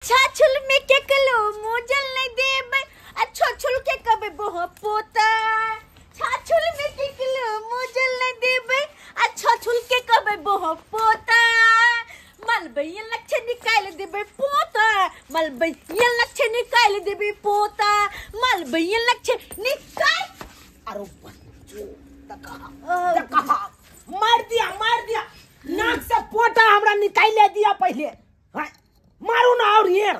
छाछुल में के कलो मोजल नहीं देबै आ छछुल के कबे बोह पोता। छाछुल में के कलो मोजल नहीं देबै आ छछुल के कबे बोह पोता। मलबैया लक्ष्य निकाल देबै पोता, मलबैया लक्ष्य निकाल देबै पोता, मलबैया लक्ष्य निकाल। अरे बच्चो तकहा मार दिया मार दिया, नाक से पोता हमरा निकाल दिया पहले। मारू ना और ये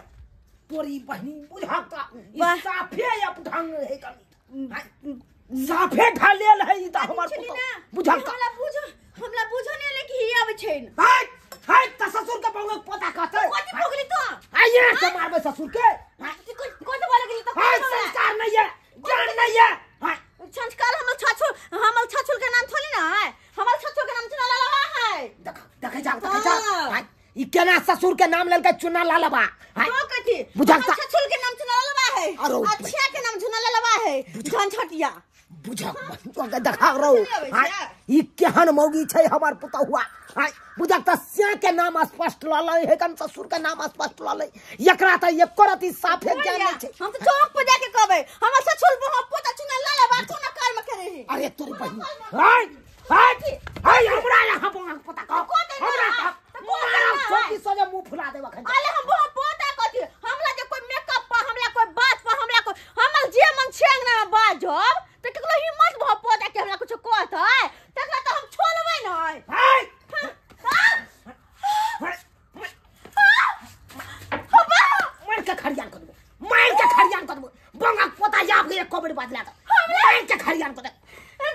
तोरी बहनी बुझाता ई साफे या ढंग है कनी साफे ढालेल है ई त हमर बुझाता। हमरा बुझो, हमरा बुझो ने लेकि ही आबै छै न। हाय हाय त ससुर के बंगक पोता कहते कथि भोगली तो आइए से मारबे ससुर के। कोन बोल गेली त हाय संस्कार नहीं है, ज्ञान नहीं है। हाय संस्कार हमर छाछुल, हमर छाछुल के नाम थोड़ी ना है, हमर छाछुल के नाम चुना लाला है। देख देख जा देख जा हाय ई केना ससुर के नाम लेलके चुना लालबा। तो कथि बुझाता छछुल के नाम चुना लालबा है, अच्छा के नाम चुना लालबा है झंझटिया बुझा तो देखा रहो। हाय ई केहन मौगी छै हमर पुतहुआ। हाय बुझा त से के नाम स्पष्ट ललै है कन ससुर के नाम स्पष्ट ललै, एकरा त एको रति साफे ज्ञान नै छै। हम त चौक पर जाके कहबै हमर ससुर बहु पोता चुना लालबा कोना कर्म करे है। अरे तोरी बहिन हाय हाय हाय हमरा यहाँ पोता कह हमरा छोटी सोजे मुंह फुला देब अखन। अरे हम बहुत पोता कथि, हमरा जे कोई मेकअप पर, हमरा कोई बात पर, हमरा कोई हमर जे मन छै अंगना में बाजब त केकरो हिम्मत भ पोता के हमरा कुछ कहत है तकरा त हम छोड़बै नै। हाय मार के खरियान कर देबो, मार के खरियान कर देबो, बंगा पोता जाब के एक बेर बदला दे, मार के खरियान कर दे।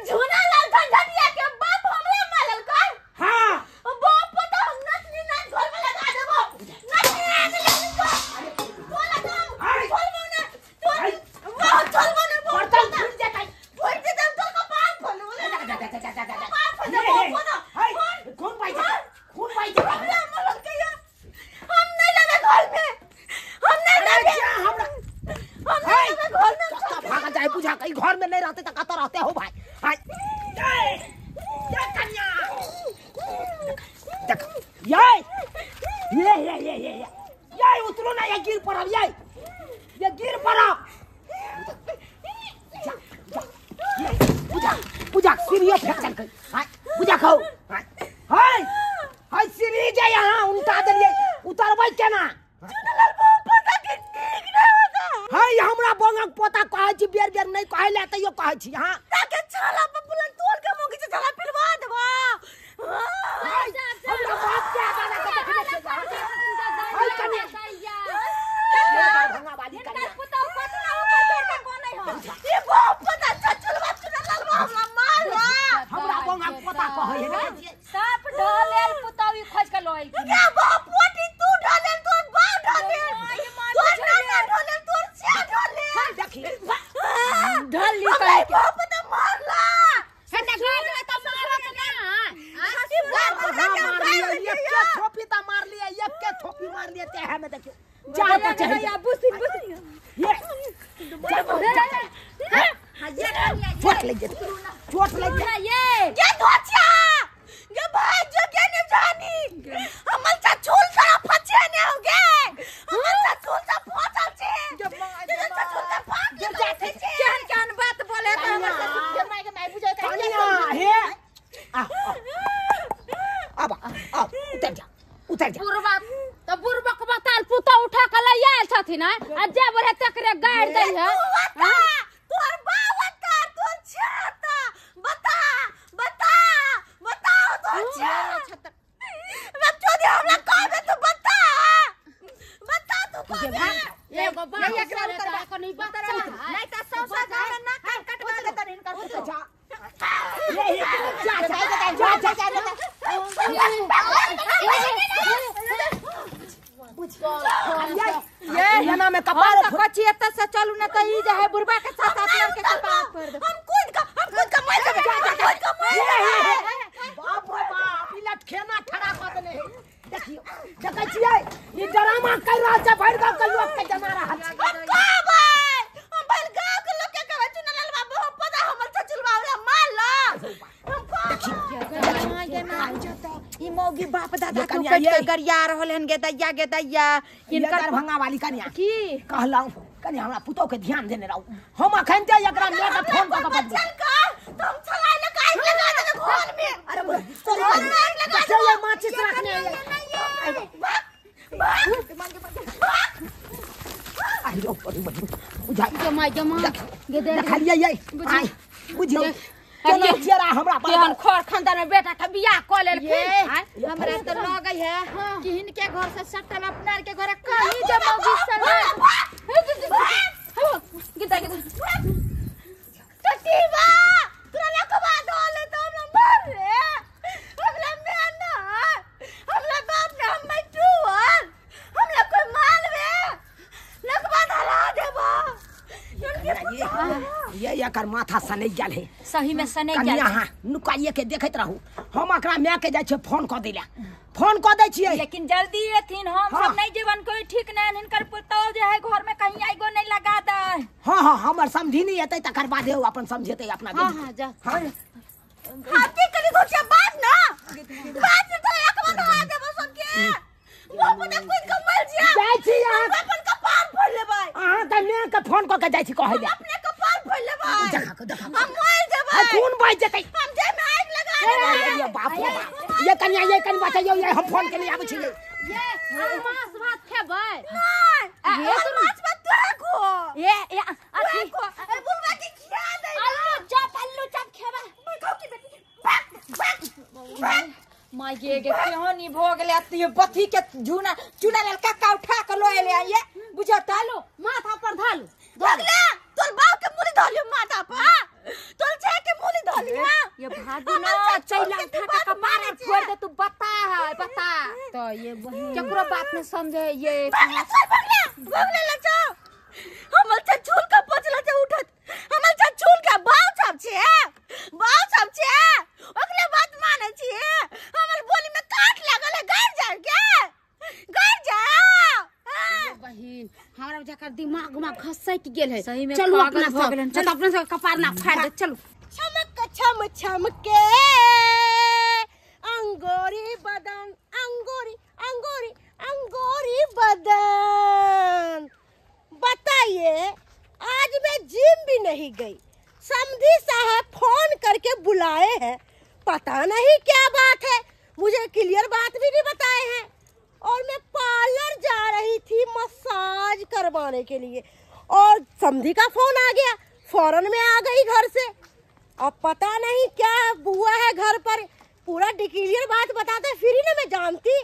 झूना लाल झंझटिया के बाप हमरा मारल कर। हां घर में नहीं रहते तो कत रहते हो भाई। हाय ये कन्या देख ये ये ये ये ये ये उतरो ना, ये गिर पड़ब, ये गिर पड़ब। जा जा पूजा पूजा सीढ़ियों फेंक देलकै। हाय पूजा खाओ। हाय हाय हाय सीढ़ी जे यहाँ उल्टा देलियै उतरबै केना। हाय हमरा बंगक पोता कहै छी बेर बेर नहीं कहै ले तैयो कहै छी। हां ताके छाला पपुलन तोड़ के मुंह के छाला पिलवा देबा। हाय हमरा बाप के दादा के देखने छै। हाय कन्या ये भंगा वाली कन्या पोता पतना ऊपर चढ़ के कोनै हो ई बाप पोता छछुल बच्चुन ललवा हमरा मारला। हमरा बंगक पोता कहै है ने साफ ढलेल पुतावी खोज के लोइल के बाप पोटी तू ढलेल तोर बाप ढलेल तोर नाना ढलेल तोर छे ढलेल देखी ढल ली कहे के बाप त मारला सटा घर में त मारत ना। ई बाप मार लिया एक के थोपी त मार लिया, एक के थोपी मार लिया ते हमें देखियो जा त चाहिए बुसी बुसी ये चोट लग जेतै, चोट लग जेतै। ये ये धोचिया ये भाई जो के ने जानी हमर चा छूल सा फचे ने हो गे, हमर चा छूल सा फचल छे, चा छूल सा फाक के जाते छे। केहन केहन बात बोले त हमर ससुर के my के my बुझै त कन्या हे आ अब आ उतर जा उतर जा। बुरबा त बुरबा के बताल पुता उठा के ले आयल छथिन आ जे बोले तकरे गाड़ दै है। तोर बाबा तोर छाता बता बता बताओ तोर छाता बच्चो दे हमरा कहबे तू बता बता तू कहबे एगो बात करे त कोनी बात नहीं त सौ सौ घर ना कान कटवा देतन हिनकर उतर जा ये जा जा जा जा जा ये ये में कपार कछि एत से चलू न त ई जे है बुरबा के साथ अपना के कपार पर हम कूद के हम कूद के मर जेबै, हम कूद के मर जेबै। बाप रे बाप ई लटखेना ठड़ा क देने है। देखियो देखै छियै ई ड्रामा कर रहल छै भरि गांव के लोक के जना रहल छै। हम कहबै हम भरि गांव के लोक के कहबै चुना लाल बाबू हम पता हमर चचुल बाबू मारला। हम देखियो ई मौगी बाप दादा के कन्या ये के गरिया रहल हन गे दैया गे दैया। इनकर दरभंगा वाली कन्या की कहलौं कनी हमरा पुतौ के ध्यान देने रहू। हम अखन ते एकरा ले के फोन क के बजबै चल का तुम छलाई लगा आग लगा दे घर में। अरे तोरी चल ये माचिस रखने भाग भाग आई रो पड़ी बड़ी बुझा जमा जमा गे दे देखलियै ये आई बुझियौ केना चेरा हमरा पर केहन खर खानदान में बेटा के बियाह क लेलखिन। हमरा त लगै है कि हिनके घर से सटल अपना के घर कहीं जे मौगी सला गिदा गिदा टटीवा तोरा लकवा धोले तो हमरा मार रे। हमरा मैं ना हमरा बाप ना हम टूअर हमरा कोई मारवे लकवा धला देबा। ये एकर माथा सनै गेल है। सही में सनै गेल। कन्या हां नुकाइए के देखैत रहू। हम एकरा my के जाइ छै फोन क देला फोन क दै छियै लेकिन जल्दी एथिन। हम सब नहीं जीवन कोई ठीक नहीं हिनकर पुतौ जे है घर में कहीं आइगो नहीं लगा दे। हां हां हमर समझी नहीं एतै तकर बाद ओ अपन समझेतै अपना। हां हां जा हां हां की करी घोटिया बाज ना बाज तो एक बना देबो सबके वो पता कोई कमल जिया जाइ छी अहां अपन कपार फोड़ लेबै। अहां त my के फोन क के जाइ छी कहै ले अपने कपार फोड़ लेबै। देखा के देखा हम मर जेबै। कोन बाज जेतै हम जे में आग लगा देबै। ये बाप रे बाप ये कन्या ये कन बचाइयो ये हम फोन के नहीं आबै छी। ये हम मांस भात खेबै नहीं ये मांस भात तोरा को ये ये अथी को अरे बुलवा के खिया दे आलू चाप खेबै खाओ की बेटी भाग भाग भाग। माय गे गे केहन ई भ गेलै अति बथी के झूना चूना ललका का उठा के लो एले ये बुझा तालो माथा पर धालू भगला तोर बाप के मुली धलियो माथा पर तोर छे के मुली धलियो। ये भागु ना चैला उठा के कपार फोड़ दे तू बता है बता तो ये बहिन केकरो बात न समझे ये भगला चल भगला भगला ल जाओ। हमर छ झूल का पचला छ उठत हमर छ झूल का बाव छाप छे बाव छाप छे ओकरे बात माने छी। हमर बोली में काट लागल है घर जा के घर जा। बहिन हमरा जकर दिमाग में घसक गेल है। सही में चलू पागल अपना भ सब गेलन। चल अपना सब कपार ना फाड़ दे चलू। छमक छम छम के अंगोरी बदन अंगोरी अंगोरी अंगोरी बदन। बताइए आज मैं जिम भी नहीं गई। समधी साहब फोन करके बुलाए हैं पता नहीं क्या बात है मुझे क्लियर बात भी नहीं बताए हैं। और मैं पार्लर जा रही थी मसाज करवाने के लिए और समधी का फोन आ गया फौरन में आ गई घर से। अब पता नहीं क्या हुआ है घर पर पूरा क्लियर बात बताते फिर ही ना मैं जानती।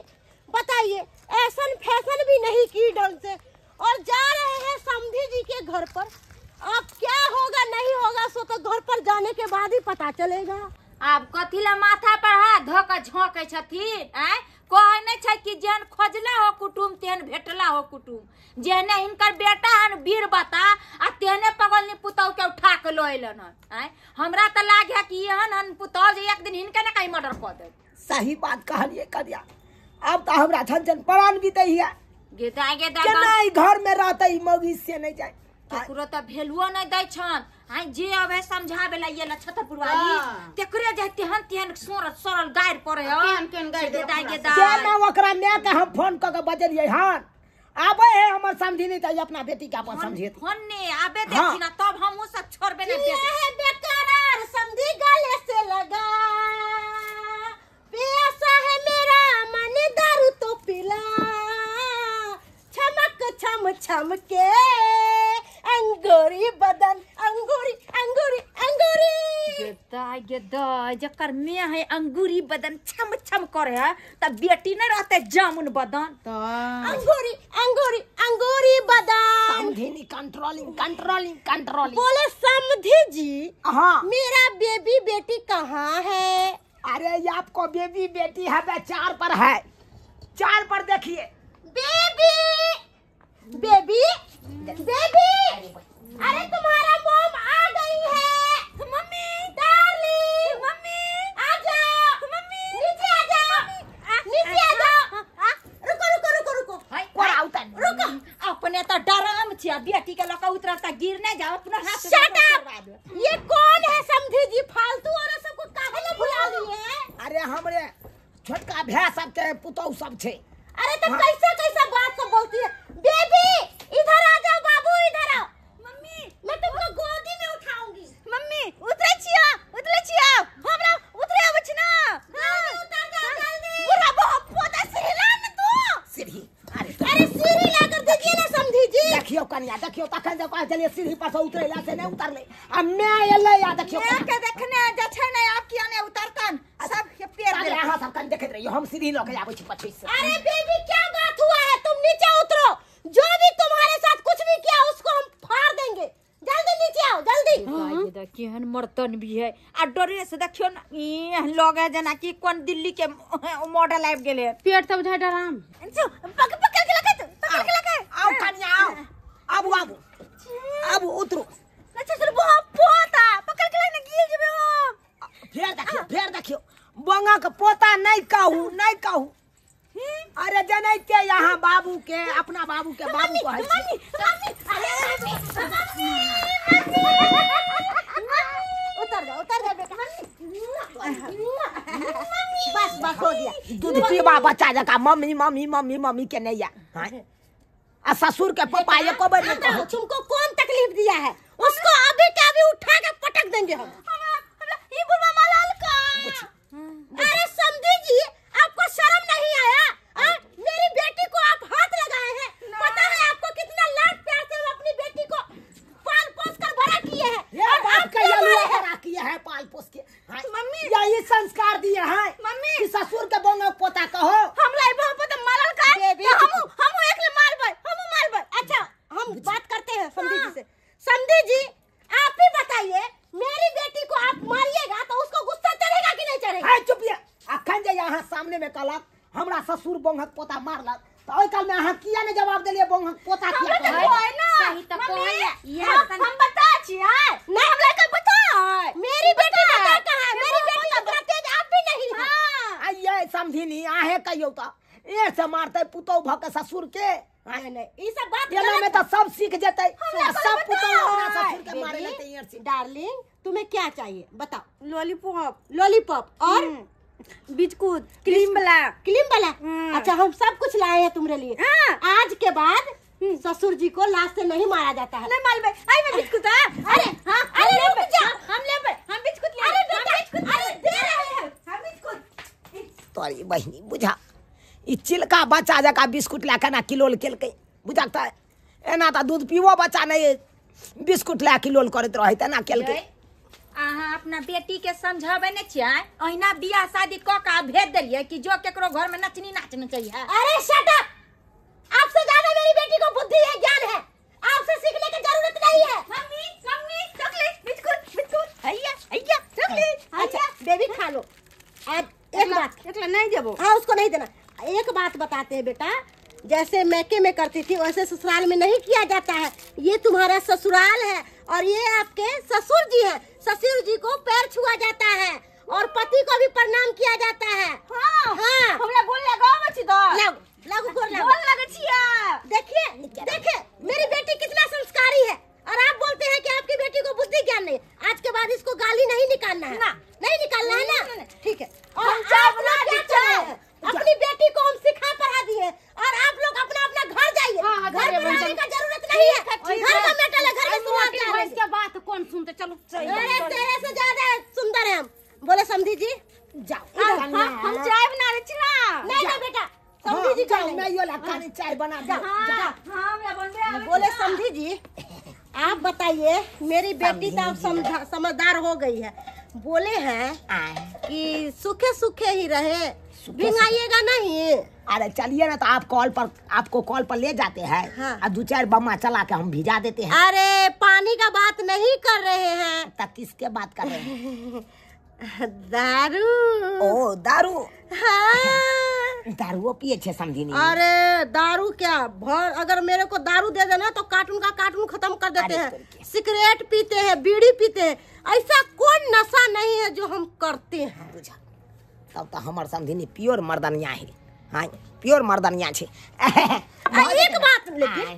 बताइए ऐसन फैशन भी नहीं की ढंग से और जा रहे हैं समधी जी के घर पर। अब क्या होगा नहीं होगा सो तो घर पर जाने के बाद ही पता चलेगा। आब कथी ला माथा पर हाथ धऽ के झोंकै छथिन आँय? कहै नहि छै कि जेहन खोजला हो कुटुम तेहन भेटला हो कुटुम। जेहने हिनकर बेटा हन वीर बता आ तेहने पगलनी पुतहु के उठा के लऽ अयलन हन आँय? हमरा तऽ लागे है कि एहन हन पुतहु जे एक दिन हिनके ने कहीं मर्डर कऽ देत। सही बात कहलियै कन्या। अब तो हमरा छन छन प्राण बीतै है गेदा गेदा केना ई घर में रहतै ई मौगी से नहीं जाए। केकरो तऽ भेलुओ नहि दै छन आँय? जे अबै समझाबे ला ये छतरपुर वाली तेकरे जे तेहन तेहन सोरल सोरल गारि पड़े हन। केहन केहन गारि गेदा गेदा केना ओकरा my के हम फोन क के बजलियै हन आबै है हमर समझी नहीं त अपना बेटी के अपन समझेत फोन ने आबे देखी ना तब हमहू सब छोड़बे नहीं ये है बेकरार समधी गले से लगा प्यासा है मेरा मन दारू तो पिला छमक छम छम के अंगूरी बदन अंगूरी अंगूरी अंगूरी। गेदा गेदा जकर में है अंगूरी बदन छम छम करे है तब बेटी नहीं रहते जामुन बदन। अंगूरी अंगूरी अंगूरी बदन। समधिनी कंट्रोलिंग कंट्रोलिंग कंट्रोलिंग। बोले समधी जी हाँ मेरा बेबी बेटी कहाँ है? अरे ये आपको बेबी बेटी है चार पर है चार पर देखिए। बेबी बेबी बेबी अरे तुम्हारा मॉम आ गई है। मम्मी डार्लिंग मम्मी आ जाओ मम्मी नीचे आ जाओ नीचे आ जाओ। रुको रुको रुको रुको रुको अपने तो डराम छिया बेटी के लका उतरता गिर नहीं जाओ अपना हाथ। शट अप ये कौन है समधी जी फालतू और सबको काहे ले बुला लिए? अरे हमरे छोटका भाय सब के पुतौ सब छै। अरे तो कैसा कैसा बात सब बोलती है। बेबी इधर आ जाओ, बाबू इधर आओ। मम्मी मैं तुमको गोदी में उठाऊंगी। मम्मी उतरे छिया, उतरे छिया, हमरा उतरे आबै छै ना। हां उतर जा जल्दी। बुढ़ा बहुत पोता सीढ़ी ला न तू। सीढ़ी, अरे अरे सीढ़ी ला कर दीजिए ना समधी जी। देखियो कनिया, देखियो तखन जे कहै छलियै सीढ़ी पर से उतरै ला से नहि उतरलै। आ my एलै आ देखियो मैं के देखने जे छै ने आब किया ने उतरतन सब के पेड़ अरे अहाँ सब कन देखैत रहियो, हम सीढ़ी लऽ के आबै छी पछी से। अरे बेबी क्या बात हुआ है, तुम नीचे उतरो। जो भी तुम्हारे साथ कुछ भी किया उसको हम फाड़ देंगे। जल्दी नीचे आओ जल्दी। गाय केहन मर्तन भी है आ डरे से देखियो न ई लगे जेना कि कोन दिल्ली के मॉडल आबि गेलै। पेट तऽ बुझाइ डराम। पकड़ पकड़ के लगे, पकड़ के लगे। आओ कनिया आओ, आबू आबू आबू उतरू। अच्छा चल बहुत पोता पकड़ के लगे गिर जेबे हम। फेर देखियो, फेर देखियो बंगा के पोता नहीं कहू, नहीं कहू। अरे जनै के यहाँ बाबू के अपना बाबू के बाबू कहै छी। मम्मी मम्मी अरे मम्मी उतर जा, उतर जा बेटा। मम्मी बस बस हो गया। दूध पीबा बच्चा जका मम्मी मम्मी मम्मी मम्मी के नहीं या। आ ससुर के पापा एको बेर नहीं कहै। तुमको कौन तकलीफ दिया है, उसको अभी के अभी उठा के पटक देंगे हम। हमरा ई बुढ़वा मालाल का। अरे समधी जी आपको शर्म नहीं आया? मेरी बेटी को आप हाथ लगाए हैं। पता है आपको कितना लाड प्यार से हम अपनी बेटी को पाल पोस कर बड़ा किए हैं। ये बाप के ये बड़ा किए हैं पाल पोस के। मम्मी यही संस्कार दिए हैं मम्मी कि ससुर के बोंगा पोता कहो। हमरा ई बहु पोता मारल का तो हम एकले मारबै, हम मारबै। अच्छा हम बात करते हैं समधी जी से। समधी जी आप ही बताइए, मेरी बेटी को आप मारिएगा तो उसको गुस्सा चढ़ेगा कि नहीं चढ़ेगा? चुप ये अखन जे यहाँ सामने में कहलक हमरा ससुर बोंगक पोता मारलक त ओइ काल में अहाँ किया ने जवाब देलियै बोंगक पोता किया कहै ना? सही त कहै हम बता छियै नहीं हमरा के बता। मेरी बेटी बता कहां है? मेरी बेटी इतना तेज आप भी नहीं है। आइए समधिनी आहे कहियो त ए से मारतै पुतौ भ के ससुर के। नहीं नहीं ई सब बात एना में त सब सीख जेतै, सब पुतौ अपना ससुर के मारे लेतै। ए से डार्लिंग तुम्हें क्या चाहिए बताओ? लॉलीपॉप। लॉलीपॉप और बिस्कुट क्रीम वाला। क्रीम वाला? अच्छा हम सब कुछ लाए हैं तुम्हारे लिए। आज के बाद ससुर जी को लात से नहीं मारा जाता है। नहीं मारबे। आई मैं बिस्कुट। अरे हां अरे रुक जा, हम लेबे, हम बिस्कुट ले। अरे बेटा अरे दे रहे हैं हम बिस्कुट। तोरी बहिनी बुझा ई चिलका बच्चा जका बिस्कुट ला के ना किलोल केलकै बुझा त एना त दूध पीबो बच्चा नहीं बिस्कुट ला किलोल करैत रहै त ना केलकै। अहाँ अपना बेटी के समझाबै ने छियै, अहिना बियाह शादी क के भेज देलियै कि जो केकरो घर में नचनी नाचने चाहिए। अरे शट अप, आपसे ज्यादा मेरी बेटी को बुद्धि है, ज्ञान है, आपसे सीखने की जरूरत नहीं है। Mummy mummy chocolate biscuit biscuit हैया हैया चॉकलेट। अच्छा बेबी खा लो। अब एक बात एकला नहीं देबो। हाँ उसको नहीं देना। एक बात बताते हैं बेटा, जैसे मैके में करती थी वैसे ससुराल में नहीं किया जाता है। ये तुम्हारा ससुराल है और ये आपके ससुर जी हैं। ससुर जी को पैर छुआ जाता है और पति को भी प्रणाम किया जाता है। हाँ हाँ हमरा गोल लगाव छी त लागू गोल गोल लगे छिया। देखिए देखिए मेरी बेटी कितना संस्कारी है और आप बोलते हैं कि आपकी बेटी को बुद्धि ज्ञान नहीं। आज के बाद इसको गाली नहीं निकालना है ना, नहीं निकालना है ना, ठीक है। और हम चाय बना दी, चाय अपनी बेटी को हम सिखा पढ़ा दिए और आप लोग अपना अपना घर जाइए। घर में आने का जरूरत नहीं है, घर का मैटर है, घर में सुना क्या इसके बात कौन सुनते। चलो अरे तेरे से ज्यादा सुंदर है हम। बोले समधी जी जाओ, हम चाय बना रहे छी ना। नहीं नहीं बेटा समधी जी जाओ, मैं यो लखानी चाय बना दे। हां हां बनबे। बोले समधी जी आप बताइए, मेरी बेटी तो अब समझदार हो गई है। बोले हैं कि सूखे सूखे ही रहे, भिंगाइएगा नहीं। अरे चलिए ना तो आप कॉल पर, आपको कॉल पर ले जाते हैं। हाँ। और दो चार बम्मा चला के हम भिजा देते हैं। अरे पानी का बात नहीं कर रहे हैं। तब किसके बात कर रहे हैं? दारू। ओ दारू। हाँ दारू पिए छे समझी। अरे दारू क्या भर, अगर मेरे को दारू दे देना तो कार्टून का कार्टून खत्म कर देते हैं। सिगरेट पीते हैं, बीड़ी पीते हैं, ऐसा कौन नशा नहीं है जो हम करते हैं। बुझा तब तो हमार समझी प्योर मर्दनिया है। हाँ प्योर मर्दनिया छे। एक बात लेकिन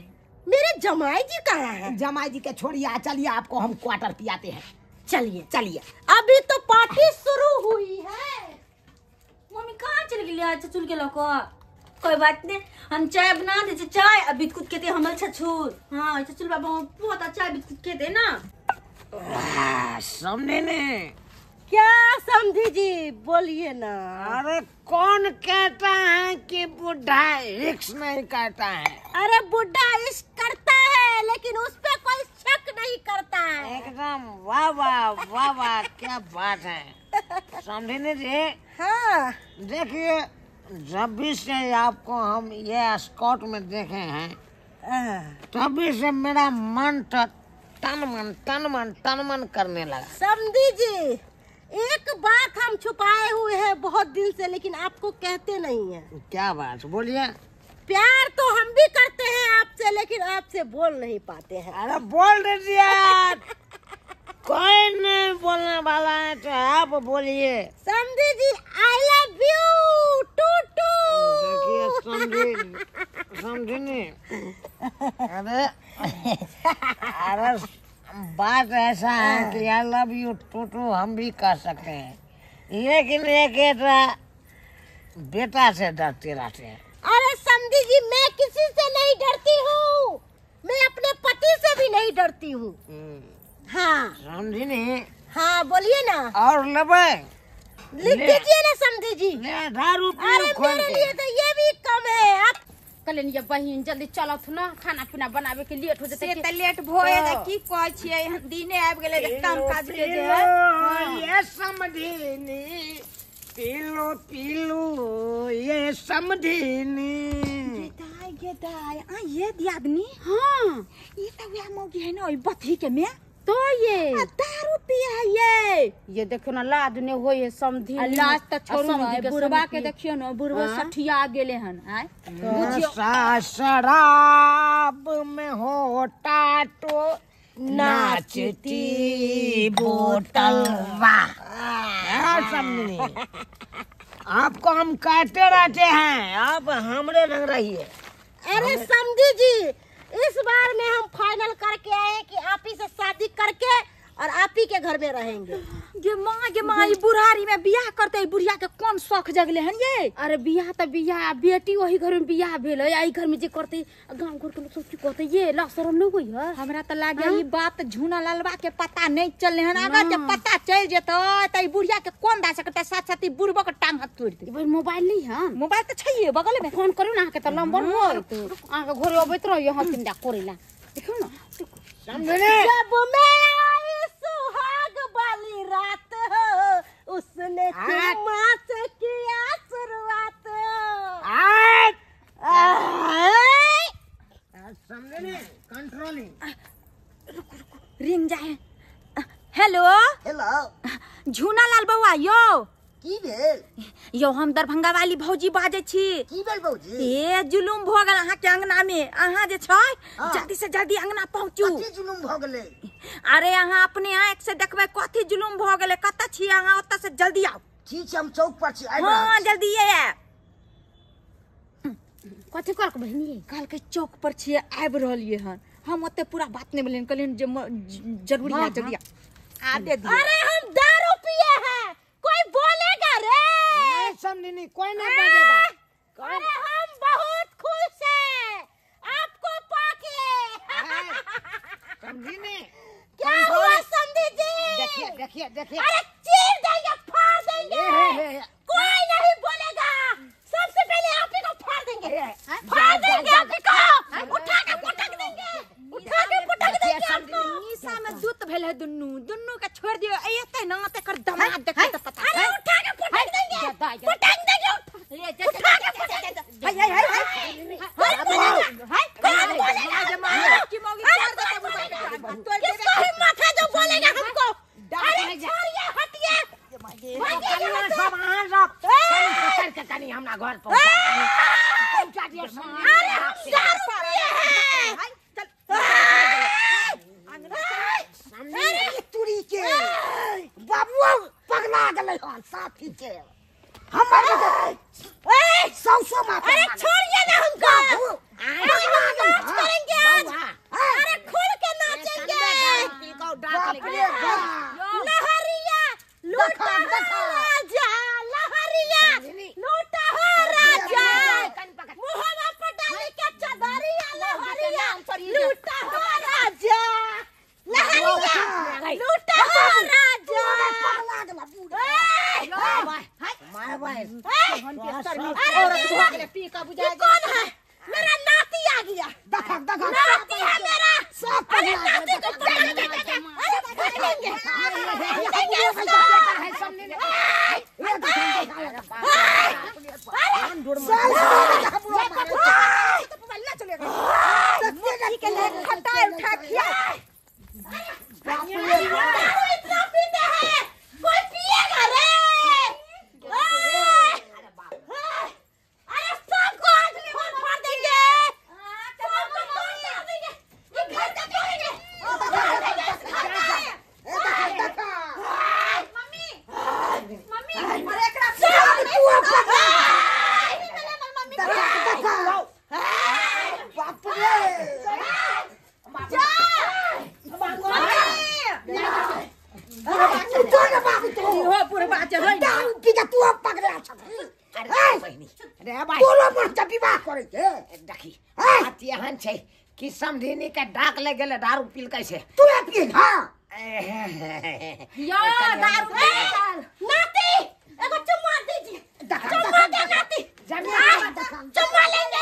मेरे जमाई जी कहाँ हैं? जमाई जी के छोड़िए, चलिए आपको हम क्वार्टर पियाते हैं। चलिए चलिए, अभी तो पार्टी शुरू हुई है। मम्मी मम्मी कहाँ चल गेली आज छछुल के लको? कोई बात नहीं, हम चाय बना दे छे, चाय आ बिस्कुट खेते हमर छछुल। हाँ छछुल बाबा बहुत अच्छा बिस्कुट खेते ना। समझे ने क्या समझी जी बोलिए ना। अरे कौन कहता है कि बुढ़ा इश्क नहीं करता है? अरे बुढ़ा इश्क करता है लेकिन उस पे कोई शक नहीं करता है। एकदम वाह वाह वाह वाह क्या बात है समझे जी। हाँ देखिए जब भी से आपको हम ये स्कॉट में देखे हैं तभी से मेरा मन तो तन मन तन मन तन मन करने लगा। समझी जी एक बात हम छुपाए हुए हैं बहुत दिन से लेकिन आपको कहते नहीं है। क्या बात बोलिए। प्यार तो हम भी करते हैं आपसे लेकिन आपसे बोल नहीं पाते हैं। अरे बोल दीजिए, कोई नहीं बोलने वाला है तो आप बोलिए। समझी जी I love you too too. देखिए समझी समझी नहीं, अरे अरे बात ऐसा है कि I love you too too हम भी कर सकते हैं लेकिन एक बेटा से डरते रहते हैं। अरे समझी जी मैं किसी से नहीं डरती हूँ, मैं अपने पति से भी नहीं डरती हूँ। हाँ समझी नहीं। हाँ बोलिए ना। और लबे लिख दीजिए ना समझी जी। दारू अरे मेरे लिए तो ये भी कम है। आप कहलियनि ये बहिन जल्दी चलत ना, खाना पीना बनावे के लेट हो जेतै। से त लेट भोए जे की कहै छियै, दिने आबि गेलै जे काम काज के जे। ये समधिनी पीलो पीलो ये समधिनी। गे दाइ गे दाइ आ ये दियादनी। हाँ ई त वएह मौगी है ना ओइ बथी के में तो ये दारू पिए है ये देखियो ना लाज ने होय है समधी। लाज त छोड़ू ना, बुढ़वा के देखियो ना बुढ़वा सठिया गेले हन। आय बुझियो शराब में होता तो नाचती बोतल। वाह समझी आपको हम कहते रहते हैं आप हमरे रंग रहिए। अरे समझी जी इस बार में हम फाइनल करके आए कि आप ही से शादी करके और आप ही के घर में रहेंगे। गे माँ ई बुढ़ारी में बियाह करते बुढ़िया के कौन शौक जगले हन ये? अरे बियाह त बियाह, बेटी वही घर में बियाह भेल है, ई घर में जे करते गांव घर के लोग सब की कहते ये ला शरम नहीं होई है। हमरा त लागे ई बात झूना लालबा के पता नहीं चलले हन, अगर जे पता चल जेतो त ई बुढ़िया के कौन दा सकता, साथ साथ ई बुढ़बो के टांग हाथ तोड़ दे। भाई मोबाइल नहीं है? मोबाइल त छैये बगल में, फोन करू ना अहाँ के त नंबर होत, अहाँ के घरे अबैत रहियो हम चिंता करेला। देखियौ ना समझने। जब मैं आई सुहाग वाली रात हो उसने चुम्मा से किया शुरुआत। समझने कंट्रोलिंग। रुको रुको रिंग जाए। हेलो हेलो झूना लाल बउआ यो की भेल? यो हम दरभंगा वाली भौजी बाजै छी। की भेल भौजी? ए जुलुम भ गेल अहाँ के अंगना में, अहाँ जे छै जल्दी से जल्दी अंगना पहुंचू। कथी जुलुम भ गेलै? अरे अहाँ अपने आँख से देखबै कथी जुलुम भ गेलै। कतऽ छी अहाँ? ओतऽ से जल्दी आउ। ठीक छै हम चौक पर छी, आबि रहल हाँ छी। जल्दी आयब। कथी कहलक बहिनी? कहलकै चौक पर छियै आबि रहलियै हन। हम ओते पूरा बात नहीं बोलियन, कहलियन जे जरूरी है जल्दी आबे दियौ। अरे हम दारू पिए हैं कोई बोलेगा रे? नहीं समझनी कोई नहीं बोलेगा। अरे हम बहुत खुश हैं आपको पाके। समझी क्या हुआ समझी जी? देखिए देखिए देखिए। अरे चीर देंगे फाड़ देंगे, कोई नहीं बोलेगा। सबसे पहले आप ही को फाड़ देंगे, फाड़ देंगे आप ही को, उठा के पटक देंगे, उठा के पटक देंगे आपको। निशा में दूत भेल है दुन्नू, दुन्नू के छोड़ दियो एते ना तेकर दमाद देखे त पता। अरे उठा के पटक देंगे, पटक देंगे, उठा के पटक देंगे। हाय हाय हाय हाय हाय कौन बोलेगा? की मौगी छोड़ देते बुढ़वा के तोड़ देबे। किसको हिम्मत है जो बोलेगा हमको? अरे छोड़िए हटिए। सब अहाँ सब पकड़ के कनी हमरा घर पहुंचा दियो। अरे हम दारू पिए हैं। अरे तुरी के बाबू पगला गेलै हन साथी के हमर सौ माफ। अरे छोड़िए ना हमको, नाच करेंगे आज। अरे खुल के नाचेंगे। लहरिया लूटा राजा, लहरिया। लूटा हो राजा लहरिया लूटा हो राजा पगला गेला बूढ़ माय बाय औरत हो गेले पी का बुझा कौन है मेरा नाती आ गया देखा देखा नाती है मेरा सब अरे नाती को पकड़ लेंगे अरे पकड़ लेंगे खटाई उठा खिया इतना पीते हैं कोई पिएगा रे अरे सबको आज फोड़ फाड़ देंगे सबको तोड़ देंगे ये घर का तोड़ेंगे मम्मी मम्मी अरे एकरा बाप रे एहन छै कि समधिनी के डाक ले गेले दारू पिलकै छै तू पी हां यो दारू नाती एगो चुम्मा दीजिए चुम्मा दे नाती चुम्मा लेंगे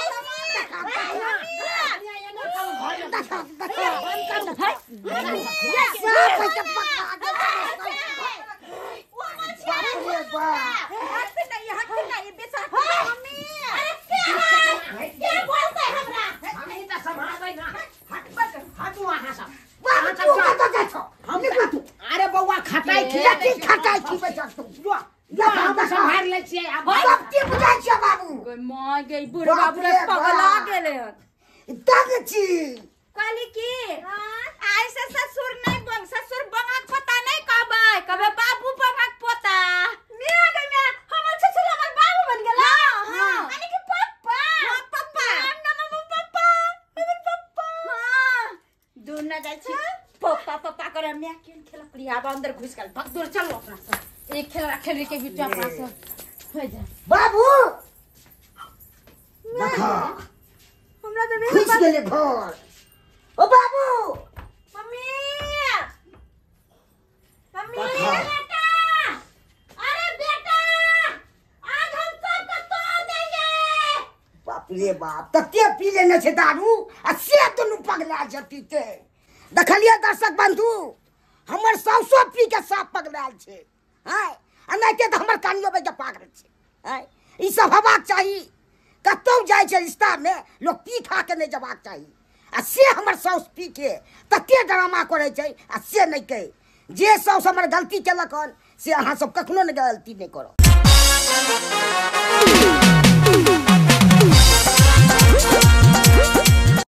अरे बौआ खटाई खटाई छी हम सम्हार लै छियै सब के बुझाइ छियै बाबू मां गई बुढ़वा बुढ़ा पगला गेले हन दग छी कहली की ऐसे ससुर नहीं बंग ससुर बंगक पोता नहीं कहबै कहबै बाबू बंगक पोता मिया गे मिया हमर ससुर हमर बाबू बन गेला हां यानी कि पप्पा हां पप्पा हम ना मम्मी पप्पा हमर पप्पा हां दूर ना जाइ छी पप्पा पप्पा करे मिया केन खेल प्रिया आब अंदर घुस गेल भग दूर चलो अपना सब एक खेल खेल के बीच अपना सब हो जा बाबू देखा हमरा तो घुस गेले घर ओ बाबू मम्मी मम्मी बेटा अरे बेटा आज हम सबको तोड़ देंगे बाप रे बाप तते पी लेने छै दारू आ से दुनू पगला छै पीते देखलियै दर्शक बंधु हमर साउसो पी के साफ पगलायल छै हैं आ नहि के तऽ हमर कानियो के पागल छै हैं ई सब हेबाक चाही कतौ जाइ छै रिश्तामे लोक पी खा के नहि जबाक चाही आ से हमर साउस पी के तते ड्रामा करै छै आ से नहि के जे साउस हमर गलती केलक हन से अहाँ सब कखनो नहि गलती नहि करब।